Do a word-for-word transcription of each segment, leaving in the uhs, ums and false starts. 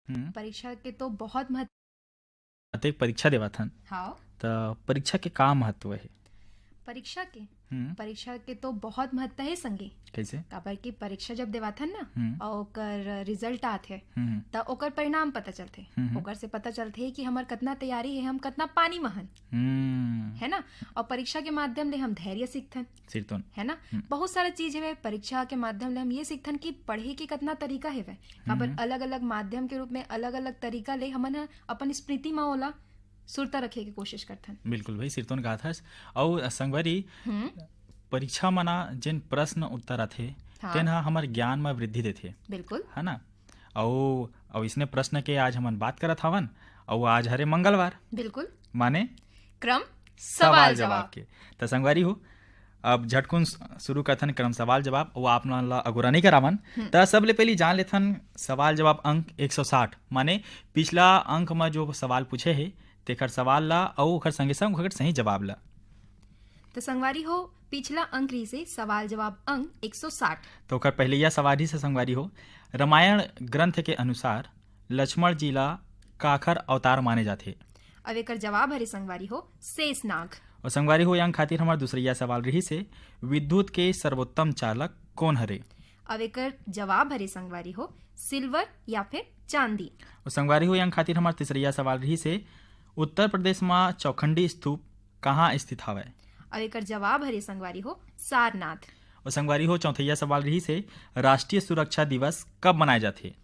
हम्म। परीक्षा के तो बहुत महत्व। अतेक परीक्षा देवत हन। हाँ। त परीक्षा के का महत्व हे? परीक्षा के? हम्म। परीक्षा के तो बहुत महत्व हे संगी। कइसे? काबर कि परीक्षा जब देवत हन ना, हम्म। अउ ओकर result आत हे, हम्म। त ओकर परिणाम पता चलथे। हम्म। ओकर से पता चलथे कि हमर कतना तैयारी हे, हम कतना पानी म हन। हम्म। हे ना? अउ परीक्षा के माध्यम ले हम धैर्य सीखथन। सिरतोन। हे ना? हम्म। बहुत सारा चीज हवे, परीक्षा के माध्यम ले हम ये सीखथन कि पढ़े के कतना तरीका हवे। काबर हम्म। अलग-अलग माध्यम के रूप में, अलग-अलग तरीका ले हमन ह अपन स्मृति म ओला सुरता रखे के कोशिश करथन। बिल्कुल भाई, सिरतोन गाथस। अउ संगवारी, हम्म। परीक्षा म ना जेन प्रश्न उत्तर आथे, हाँ। तेन ह हमर ज्ञान म वृद्धि देथे। बिल्कुल। हे ना? अउ, अउ इसने प्रश्न के आज हमन बात करत हवन, अउ आज हरे मंगलवार। बिल्कुल। माने? क्रम सवाल सवाल जवाब जवाब। के। त संगवारी हो, अब झटकुन स-, शुरू करथन क्रम सवाल जवाब, अउ आप मन ला अगोरा नइ करावन। हम्म। त सबले पहिली जान लेथन सवाल जवाब अंक एक सौ साठ, माने पिछला अंक म जो सवाल पूछे हे, तेकर सवाल ला अउ ओकर संगे संग ओकर सही जवाब ला। त संगवारी हो, पिछला अंक रहिसे सवाल जवाब अंक एक सौ साठ। त ओकर पहिलइया सवाल रहिसे संगवारी हो, रामायण ग्रंथ के अनुसार लक्ष्मण जी ला काखर अवतार माने जाथे? अब एकर जवाब हरे संगवारी हो, शेषनाग। अउ संगवारी हो, ये अंक खातिर हमर दूसरइया सवाल रहिसे, विद्युत के सर्वोत्तम चालक कोन हरे? अब एकर जवाब हरे संगवारी हो, सिल्वर या फिर चांदी। अउ संगवारी हो, ये अंक खातिर हमर तीसरइया सवाल रहिसे, उत्तर प्रदेश म चौखंडी स्तूप कहाँ स्थित हवय? अब एकर जवाब हरे संगवारी हो, सारनाथ। अउ संगवारी हो, चौथइया सवाल रहिसे, राष्ट्रीय सुरक्षा दिवस कब मनाए जाथे?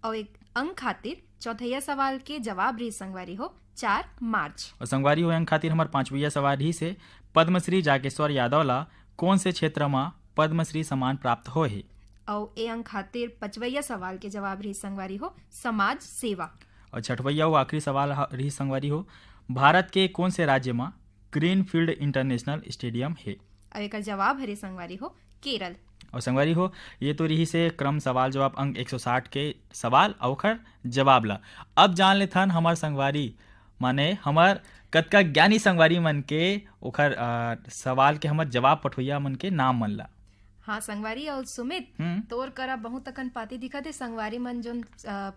अउ एक अंक खातिर चौथइया सवाल के जवाब रहिस संगवारी हो, चार मार्च। अउ संगवारी हो, अंक खातिर हमर पांचवइया सवाल रहिसे, पद्मश्री जागेश्वर यादव ला कोन से क्षेत्र म पद्मश्री सम्मान प्राप्त होए हे? अउ ए अंक खातिर पचवइया सवाल के जवाब रहिस संगवारी हो, समाज सेवा। अउ छठवइया अउ आखिरी सवाल ह-, रहिस संगवारी हो, भारत के कोन से राज्य म ग्रीनफील्ड इंटरनेशनल स्टेडियम हे? अउ एकर जवाब हरे संगवारी हो, केरल। अउ संगवारी हो, ये तो रहिसे क्रम सवाल जवाब अंक एक सौ साठ के सवाल अउ ओकर जवाब ला। अब जान लेथन हमर संगवारी, माने हमर कतका ज्ञानी संगवारी मन के, ओकर, अ, सवाल के हमर जवाब पठोइया मन के नाम मन ला। हाँ संगवारी अउ सुमित, हम्म। तोर करा बहुत अकन पाती दिखत हे। संगवारी मन जोन, अ,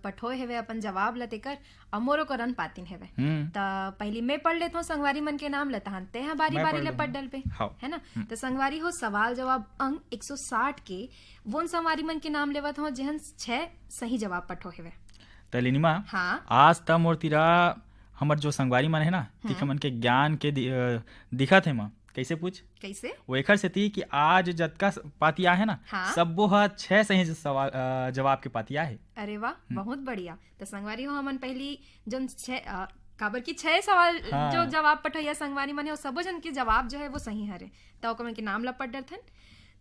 पठोए हेवे अपन जवाब ला, तेकर अउ मोरो करन पातिन हेवे। हम्म। त पहिली मैं पढ़ लेथों संगवारी मन के नाम ल, तहन तेहा बारी-बारी ले पढ़ डलबे। हव। है ना? हम्म। त संगवारी हो, सवाल जवाब अंक एक सौ साठ के वोन संगवारी मन के नाम लेवत हव, जेहन छह सही जवाब पठो हेवे। त लिनिमा, हाँ। आज त मोर तीरा हमर जो संगवारी मन हे ना, हम्म। तिखमन के ज्ञान के दि-, अ, दिखत हे म। कइसे पूछ? कइसे? वो एखर सेती कि आज जतका स-, पाती आहे ना, हाँ। सब्बो ह छह सही ज-, सवाल, अ, जवाब के पाती आहे। अरे वाह, हम्म। बहुत बढ़िया। त संगवारी हो, हमन पहिली जोन छह, अ, काबर कि छह सवाल हाँ। जो जवाब पठोइया संगवारी मन हे, वो सबो जन के जवाब जो हे, वो सही हरे। त ओकर मन के नाम ला पढ़ डरथन।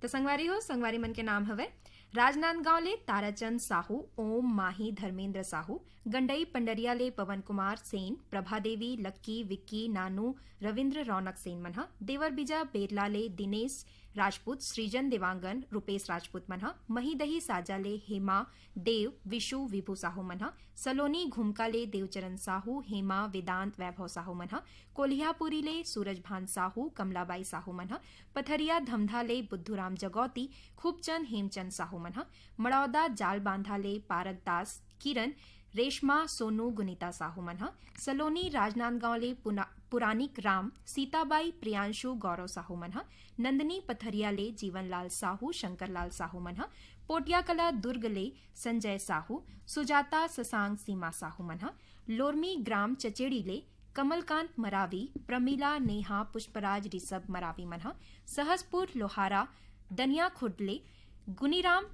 त संगवारी हो, संगवारी मन के नाम हवे राजनांदगांव ले ताराचंद साहू, ओम, माही, धर्मेंद्र साहू, गंडई पंडरिया ले पवन कुमार सेन, प्रभा देवी, लक्की, विक्की, नानू, रविंद्र, रौनक सेन मन ह, देवरबीजा बेरला ले दिनेश राजपूत, सृजन देवांगन, रूपेश राजपूत मन ह, महीदही साजा ले हेमा, देव, विशु, विभू साहू मन ह, सलोनी घुमका ले देवचरण साहू, हेमा, वेदांत, वैभव साहू मन ह, कोलिहापुरी ले सूरजभान साहू, कमलाबाई साहू मन ह, पथरिया धमधा ले बुद्धूराम जगौती, खूबचंद हेमचंद साहू मन ह, मड़ौदा जालबांधा ले पारक दास, किरण, रेशमा, सोनू, गुनीता साहू मन ह, सलोनी राजनांदगांव ले पुना-, पुरानिक राम, सीताबाई, प्रियांशु, गौरव साहू मन ह, नंदनी पथरिया ले जीवनलाल साहू, शंकरलाल साहू मन ह, पोटियाकला दुर्ग ले संजय साहू, सुजाता, ससांग, सीमा साहू मन ह, लोरमी ग्राम चचेड़ी ले कमलकांत मरावी, प्रमिला, नेहा, पुष्पराज, ऋषभ मरावी मन ह, सहसपुर लोहारा, दनिया खुर्द ले गुनीराम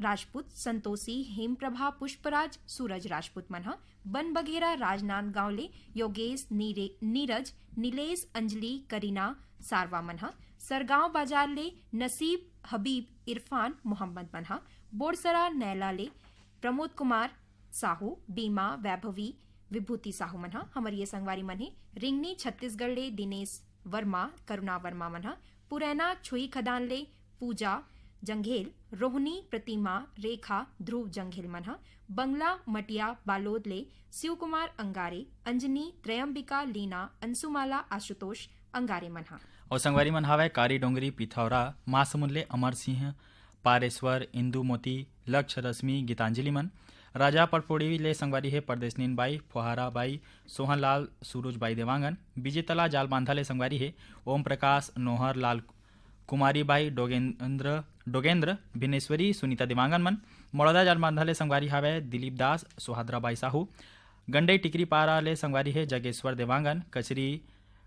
राजपूत, संतोषी, हेमप्रभा, पुष्पराज, सूरज राजपूत मन ह, बनबघेरा राजनांदगांव ले योगेश, नीरे-, नीरज, नीलेश, अंजलि, करीना, सारवा मन ह, सरगांव बाजार ले नसीब, हबीब, इरफान, मोहम्मद मन ह, बोरसरा नैला ले प्रमोद कुमार साहू, बीमा, वैभवी, विभूति साहू मन ह, हमर ये संगवारी मन हे, रिंगनी छत्तीसगढ़ ले दिनेश वर्मा, करुणा वर्मा मन ह, पुरैना छुई खदान ले पूजा जंघेल, रोहनी, प्रतिमा, रेखा, ध्रुव जंघेल मन ह, बंगला मटिया बालोद ले शिव कुमार अंगारे, अंजनी, त्रयंबिका, लीना, अंशुमाला, आशुतोष अंगारे मन ह। अउ संगवारी मन हवय कारी डोंगरी, पिथौरा, महासमुंद ले अमर सिंह, पारेश्वर, इंदु मोती, लक्ष्य रश्मि, गीतांजलि मन। राजा पड़पोड़ी ले संगवारी हे परदेसनीन बाई, फोहारा बाई, सोहन लाल, सूरज बाई देवांगन। बिजेतला जालबांधा ले संगवारी हे ओम प्रकाश, नोहर लाल, कुमारी बाई, डोगेंद्र डोगेंद्र भिनेश्वरी, सुनीता देवांगन मन। मड़ौदा जालबांधा ले संगवारी हावय दिलीप दास, सुहाद्रा बाई साहू। गंडई टिकरी पारा ले संगवारी हे जगेश्वर देवांगन, कचरी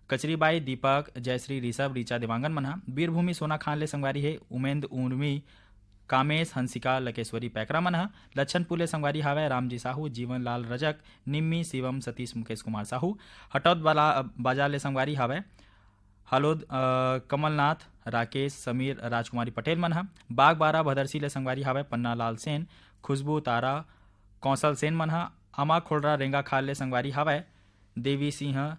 कचरीबाई, दीपक, जयश्री, ऋषभ, ऋचा देवांगन मन ह। बीरभूमि सोना खान ले संगवारी हे उमेंद, उर्मी, कामेश, हंसिका, लकेश्वरी पैकरा मन ह। लच्छनपुर ले संगवारी हावय रामजी साहू, जीवन लाल रजक, निम्मी, शिवम, सतीश, मुकेश कुमार साहू। हटौद बाजार ले संगवारी हावय हलोद, अ, कमलनाथ, राकेश, समीर, राजकुमारी पटेल मन ह। बागबारा भदरसी ले संगवारी हावय पन्ना लाल सेन, खुशबू, तारा, कौशल सेन मन ह। आमा खोलरा रेंगा खाल ले संगवारी हावय देवी सिंह,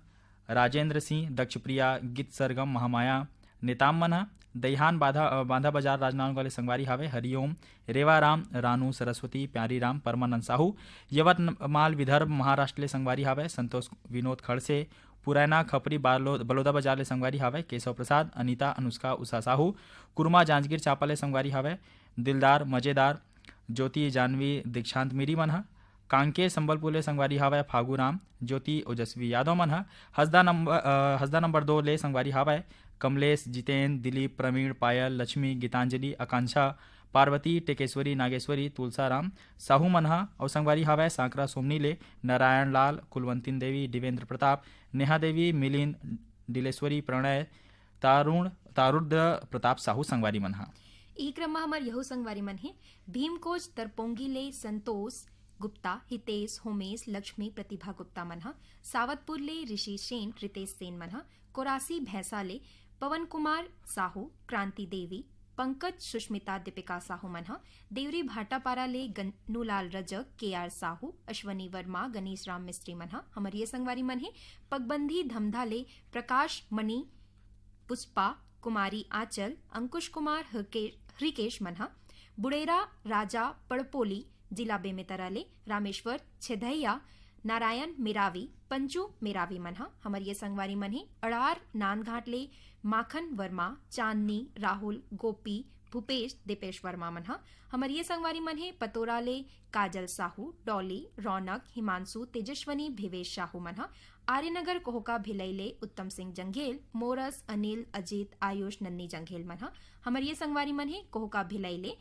राजेंद्र सिंह, दक्षप्रिया, गीत सरगम, महामाया, नेताम मन ह। दईहान बाधा, अ, बांधा बाजार राजनांदगांव ले संगवारी हावय हरिओम, रेवाराम, रानू, सरस्वती, प्यारी राम, परमानंद साहू। यवतमाल विदर्भ महाराष्ट्र ले संगवारी हावय संतोष, विनोद खड़से। पुरैना खपरी बालो-, बलौदा बाजार ले संगवारी हावय केशव प्रसाद, अनिता, अनुष्का, उषा साहू। कुरमा जांजगीर चांपा ले संगवारी हावय दिलदार, मजेदार, ज्योति, जानवी, दीक्षांत मिरी मन ह। कांकेर संबलपुर ले संगवारी हावय फागू राम, ज्योति, ओजस्वी यादव मन ह। हसदा नंबर, अ, हसदा नंबर दो ले संगवारी हावय कमलेश, जितेन, दिलीप, प्रवीण, पायल, लक्ष्मी, गीतांजलि, आकांक्षा, पार्वती, टेकेश्वरी, नागेश्वरी, तुलसाराम साहू मन ह। अउ संगवारी हावय सांकरा सोमनी ले नारायण लाल, कुलवंतिन देवी, दिवेंद्र प्रताप, नेहा देवी, मिलिंद, डिलेश्वरी, प्रणय, तारुण, तारुद्र प्रताप साहू संगवारी मन ह। इही क्रम म हमर यहू संगवारी मन हे भीमकोच तरपोंगी ले संतोष गुप्ता, हितेश, होमेश, लक्ष्मी, प्रतिभा गुप्ता मन ह। सावतपुर ले ऋषि सेन, रितेश सेन मन ह। कोरासी भैंसा ले पवन कुमार साहू, क्रांति देवी, पंकज, सुष्मिता, दीपिका साहू मन ह। देवरी भाटापारा ले गन्नूलाल रजक, के आर साहू, अश्वनी वर्मा, गणेश राम मिस्त्री मन ह। हमर ये संगवारी मन हे पगबंधी धमधा ले प्रकाश मणि, पुष्पा, कुमारी आंचल, अंकुश कुमार, हृके-, हृकेश मन ह। बुड़ेरा राजा पड़पोली, जिला बेमेतरा ले रामेश्वर छेधैया, नारायण मेरावी, पंचू मेरावी मन ह। हमर ये संगवारी मन हे अड़ार नांदघाट ले माखन वर्मा, चांदनी, राहुल, गोपी, भूपेश, दीपेश वर्मा मन ह। हमर ये संगवारी मन हे पतोरा ले काजल साहू, डॉली, रौनक, हिमांशु, तेजस्वनी, भिवेश साहू मन ह। आर्यनगर कोहका भिलई ले उत्तम सिंह जंघेल, मोरस, अनिल, अजीत, आयुष, नन्नी जंघेल मन ह। हमर ये संगवारी मन हे कोहका भिलई ले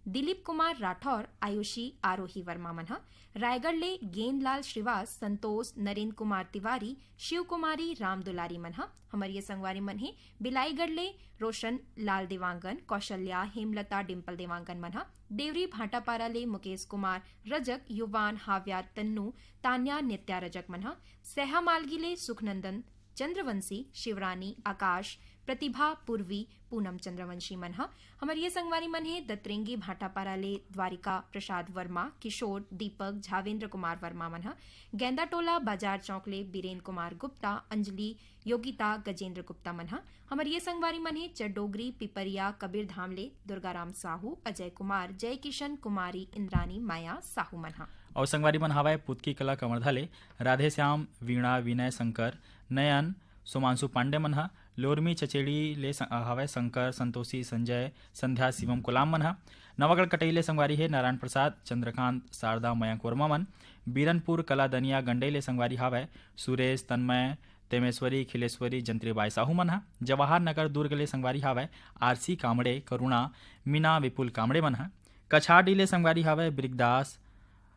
दिलीप कुमार राठौर, आयुषी, आरोही वर्मा मन ह। रायगढ़ ले गेंदलाल श्रीवास, संतोष, नरेंद्र कुमार तिवारी, शिव कुमारी, राम दुलारी मन ह। हमर ये संगवारी मन हे बिलाईगढ़ ले रोशन लाल देवांगन, कौशल्या, हेमलता, डिम्पल देवांगन मन ह। देवरी भाटापारा ले मुकेश कुमार रजक, युवान, हाव्या, तन्नू, तान्या, नित्या रजक मन ह। सैहा मालगी ले सुखनंदन चंद्रवंशी, शिवरानी, आकाश, प्रतिभा, पूर्वी, पूनम चंद्रवंशी मन ह। हमर ये संगवारी मन हे दतरेंगी भाटापारा ले द्वारिका प्रसाद वर्मा, किशोर, दीपक, झावेंद्र कुमार वर्मा मन ह। गेंदाटोला बाजार चौक ले बीरेंद्र कुमार गुप्ता, अंजलि, योगिता, गजेंद्र गुप्ता मन ह। हमर ये संगवारी मन हे चड्डोगरी, पिपरिया, कबीरधाम ले दुर्गाराम साहू, अजय कुमार, जय किशन, कुमारी, इंद्रानी, माया साहू मन ह। अउ संगवारी मन हावय पुतकी कला कवर्धा ले राधेश्याम, वीणा, विनय, शंकर, नयन, सोमांशु पांडे मन ह। लोरमी चचेड़ी ले स-, हावय शंकर, संतोषी, संजय, संध्या, शिवम, कोलाम मन ह। नवागढ़ कटई ले संगवारी हे नारायण प्रसाद, चंद्रकांत, शारदा, मयंक वर्मा मन। बीरनपुर कला दनिया गंडई ले संगवारी हावय सुरेश, तन्मय, तेमेश्वरी, खिलेश्वरी, जंत्रीबाई साहू मन ह। जवाहर नगर दुर्ग ले संगवारी हावय आरसी कामड़े, करुणा, मीना, विपुल कामड़े मन ह। कछारडी ले संगवारी हावय ब्रिगदास,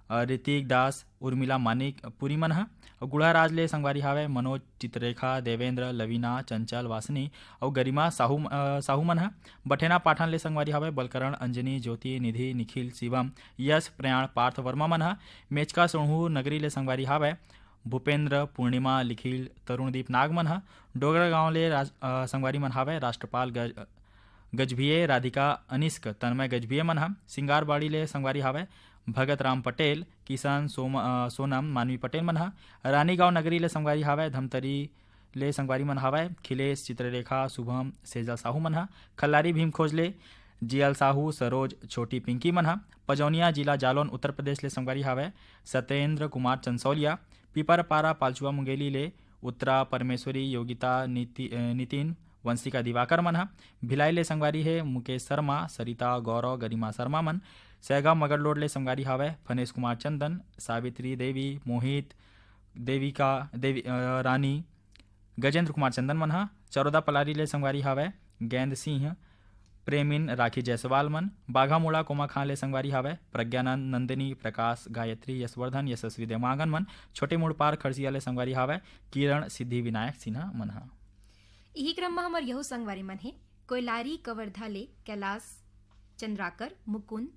अ, ऋतिक दास, उर्मिला मानिक पुरी मन ह। अउ गुढ़ाराज ले संगवारी हावय मनोज, चित्ररेखा, देवेंद्र, लवीना, चंचल, वासनी अउ गरिमा साहू, अ, साहू मन ह। बठेना पाठन ले संगवारी हावय बलकरण, अंजनी, ज्योति, निधि, निखिल, शिवम, यश, प्रयाण, पार्थ वर्मा मन ह। मेचका सोढ़ू नगरी ले संगवारी हावय भूपेंद्र, पूर्णिमा, लिखिल, तरुणदीप नाग मन ह। डोगरा गांव ले राज-, अ, संगवारी मन हावय राष्ट्रपाल गज-, गजभिये, राधिका, अनिष्क, तन्मय गजभिये मन ह। सिंगारबाड़ी ले संगवारी हावय भगत राम पटेल, किशन, सोम-, अ, सोनम, मानवी पटेल मन ह। रानीगांव नगरी ले संगवारी हावय धमतरी ले संगवारी मन हावय खिलेश, चित्ररेखा, शुभम, सेजल साहू मन ह। खल्लारी भीमखोज ले जीएल साहू, सरोज, छोटी पिंकी मन ह। पजौनिया जिला जालौन उत्तर प्रदेश ले संगवारी हावय सत्येंद्र कुमार चंसौलिया। पीपरपारा पालचुआ मुंगेली ले उत्तरा, परमेश्वरी, योगिता, निति-, अ, नितिन, वंशिका दिवाकर मन ह। भिलाई ले संगवारी हे मुकेश शर्मा, सरिता, गौरव, गरिमा शर्मा मन। सैगांव मगरलोड ले संगवारी हावय फनेश कुमार चंदन, सावित्री देवी, मोहित, देविका देवी, अ, रानी, गजेंद्र कुमार चंदन मन ह। चरोदा पलारी ले संगवारी हावय गेंद सिंह, प्रेमिन, राखी जायसवाल मन। बाघामुड़ा कोमाखान ले संगवारी हावय प्रज्ञानंद, नंदिनी, प्रकाश, गायत्री, यशवर्धन, यशस्वी देवांगन मन। छोटे मुड़पार खड़सिया ले संगवारी हावय किरण, सिद्धि विनायक सिन्हा मन ह। इही क्रम म हमर यहू संगवारी मन हे कोयलारी कवर्धा ले कैलाश चंद्राकर, मुकुंद,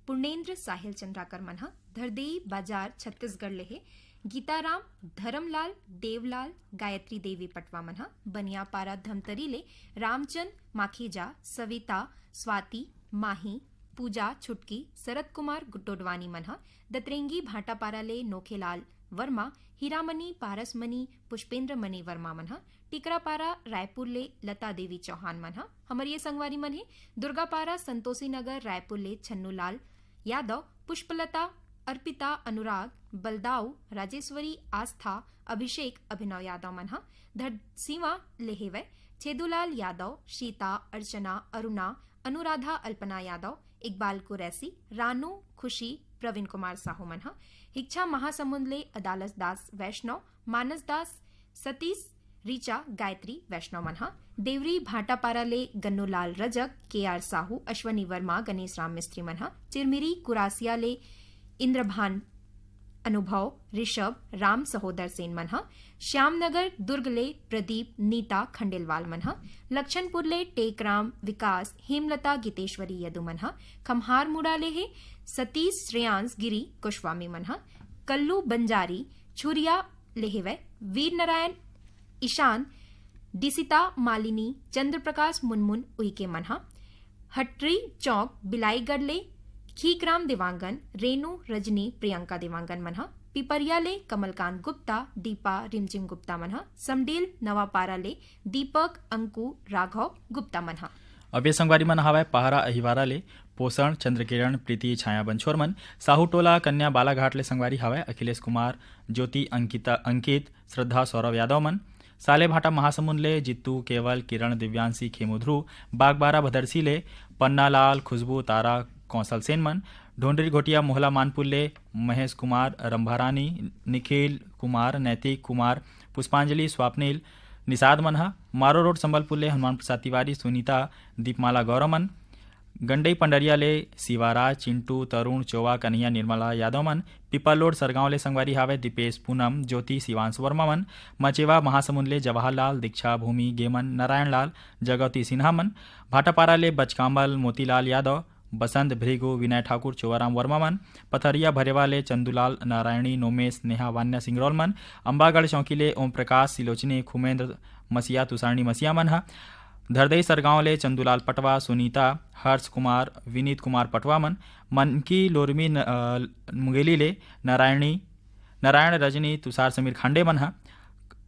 पूर्णेंद्र, साहिल चंद्राकर मन ह। धरदेई बाजार छत्तीसगढ़ ले हे गीताराम, धरमलाल, देवलाल, गायत्री देवी पटवा मन ह। बनियापारा धमतरी ले रामचंद माखीजा, सविता, स्वाति, माही, पूजा छुटकी, शरद कुमार गुट्टोडवानी मन ह। दतरेंगी भाटापारा ले नोखेलाल वर्मा, हीरामणि, पारसमणि, पुष्पेंद्र मणि वर्मा मन ह। टिकरापारा रायपुर ले लता देवी चौहान मन ह। हमर ये संगवारी मन हे दुर्गापारा संतोषी नगर रायपुर ले छन्नूलाल यादव, पुष्पलता, अर्पिता, अनुराग, बलदाऊ, राजेश्वरी, आस्था, अभिषेक, अभिनव यादव मन ह। धरसीवा ले हेवय छेदूलाल यादव, शीता, अर्चना, अरुणा, अनुराधा, अल्पना यादव, इकबाल कुरैशी, रानू, खुशी, प्रवीण कुमार साहू मन ह। हिच्छा महासमुंद ले अदालत दास वैष्णव, मानस दास, सतीश, ऋचा, गायत्री वैष्णव मन ह। देवरी भाटापारा ले गन्नूलाल रजक, के आर साहू, अश्वनी वर्मा, गणेश राम मिस्त्री मन ह। चिरमिरी कुरासिया ले इंद्रभान, अनुभव, ऋषभ, राम सहोदर सेन मन ह। श्यामनगर दुर्ग ले प्रदीप, नीता खंडेलवाल मन ह। लक्षणपुर ले टेकराम, विकास, हेमलता, गीतेश्वरी यदु मन ह। खम्हारमुड़ा ले हे सतीश, श्रेयांश, गिरी, गोस्वामी मन ह। कल्लू बंजारी छुरिया ले हेवय वीर नारायण, ईशान, दिसिता, मालिनी, चंद्रप्रकाश, मुनमुन उइके मन ह। हटरी चौक बिलाईगढ़ ले खीकराम देवांगन, रेनू, रजनी, प्रियंका देवांगन मन ह। पिपरिया ले कमलकांत गुप्ता, दीपा, रिमझिम गुप्ता मन ह। समडील नवापारा ले दीपक, अंकु, राघव गुप्ता मन ह। अब ये संगवारी मन हावय पहारा अहिवारा ले पोषण, चंद्रकिरण, प्रीति, छाया, बंछोर मन। साहू टोला कन्या बालाघाट ले संगवारी हावय अखिलेश कुमार, ज्योति, अंकिता, अंकित, श्रद्धा, सौरभ यादव मन। सालेभाटा महासमुंद ले जित्तू, केवल, किरण, दिव्यांशी, खेमू, ध्रुव। बागबारा भदरसी ले पन्नालाल, खुशबू, तारा, कौशल सेन मन। ढोंडरी घोटिया मोहला मानपुर ले महेश कुमार, रंभारानी, निखिल कुमार, नैतिक कुमार, पुष्पांजलि, स्वप्निल, निषाद मन ह। मारो रोड संबलपुर ले हनुमान प्रसाद तिवारी, सुनीता, दीपमाला, गौरव मन। गंडई पंडरिया ले शिवाराज, चिंटू, तरुण, चोवा, कन्हैया, निर्मला यादव मन। पीपल रोड सरगांव ले संगवारी हावय दीपेश, पूनम, ज्योति, शिवांश वर्मा मन। मचेवा महासमुंद ले जवाहरलाल, दीक्षा, भूमि, गेमन, नारायण लाल, जगौती सिन्हा मन। भाटापारा ले बचकांबल, मोतीलाल यादव, बसंत, भृगु, विनय ठाकुर, चोवाराम वर्मा मन। पथरिया भरेवा ले चंदूलाल, नारायणी, नोमेश, नेहा, वान्या सिंगरौल मन। अंबागढ़ चौकी ले ओम प्रकाश, सिलोचनी, खुमेंद्र मसिया, तुषारणी मसिया मन ह। धरदई सरगांव ले चंदूलाल पटवा, सुनीता, हर्ष कुमार, विनीत कुमार पटवा मन। मनकी लोरमी न-, अ, मुंगेली ले नारायणी, नारायण रजनी, तुषार समीर खांडे मन ह।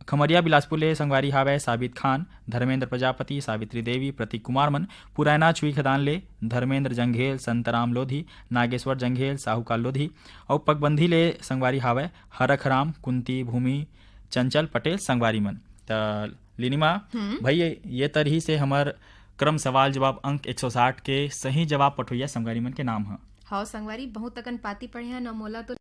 खमरिया बिलासपुर ले संगवारी हावय साबित खान, धर्मेंद्र प्रजापति, सावित्री देवी, प्रतीक कुमार मन। पुरायना छुई खदान ले धर्मेंद्र जंघेल, संतराम लोधी, नागेश्वर जंघेल, साहूकाल लोधी। अउ पगबंधी ले संगवारी हावय हरखराम, कुंती, भूमि, चंचल पटेल संगवारी मन। त लिनिमा, हम्म। भाई, ये, ये तरही से हमर क्रम सवाल जवाब अंक एक सौ साठ के सही जवाब पठोइया संगवारी मन के नाम ह। हव संगवारी, बहुत अकन पाती पढ़े हन, मोला तो